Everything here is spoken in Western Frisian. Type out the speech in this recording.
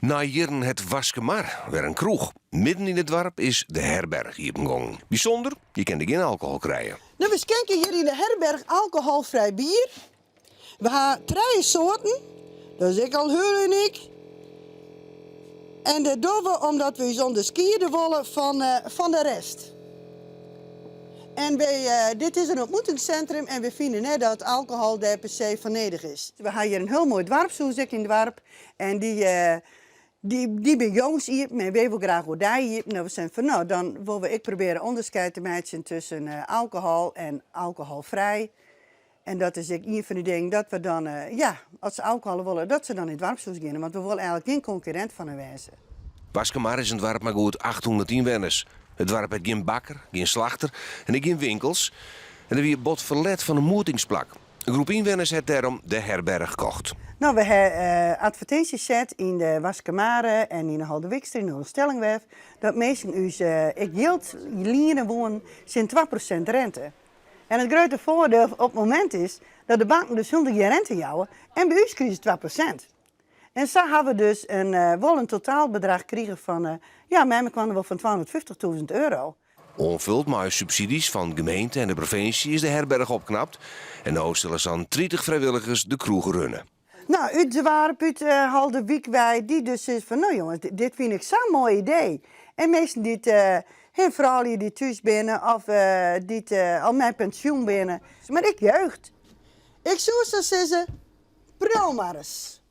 Nei jierren hat Waskemar wer in kroech. Midden yn it doarp is De Herberg iepengongen. Bysûnder, je kinne der gjin alkohol krije. No, we skinke hjir yn de Herberg alkoholfrij bier. We ha trije soarten, dat is ek al hiel unyk. En dat dogge we omdat we ús ûnderskiede wolle fan de rest. En wy, dit is in ontmoetingscentrum en we fine net dat alkohol dêr per se foar nedich is. We ha hjir in hiel moai doarpshûs ek yn it doarp en dy, dy, dy binne jûns iepen en wy wolle graach oerdei iepen. No, we seinen fan no, dan wolle we ek probearje ûnderskied te meitsjen tusken alkohol en alkoholfrij. En dat is ek ien fan de dingen dat we dan, ja, as se alkohol wolle, dat se dan yn it doarpshûs geane, want we wolle eigenlik gjin konkurrint fan har wêze. Waskemar is in doarp mei goed 800 ynwenners. It doarp hat gjin bakker, gjin slachter en ek gjin winkels. En der wie bot ferlet fan in moetingsplak. In groep ynwenners hat dêrom De Herberg kocht. No, we ha advertinsjes set yn de Waskemare en yn de Haldewykster, yn de Ooststellingwerf, dat minsken ús ek jild liene woenen tsjin 2% rente. En it grutte foardiel op it momint is dat de banken dus hielendal gjin rente jouwe en by ús krije se 2%. En sa ha we dus in, wol in totaalbedrach krigen fan, ja, mei mekoar wol fan 250.000 euro. Oanfuld mei subsidies fan gemeente en de provinsje is de herberch opknapt en no sille sa'n 30 frijwilligers de kroech runne. No, út doarp, út Haulerwyk wei, dy't dus sizze fan no jonges, dit fyn ik sa'n moai idee. En minsken dy't, hin froulju dy't thús binne of dy't al mei pensjoen binne, mar ek jeugd. Ik soe sa sizze, priuw mar ris.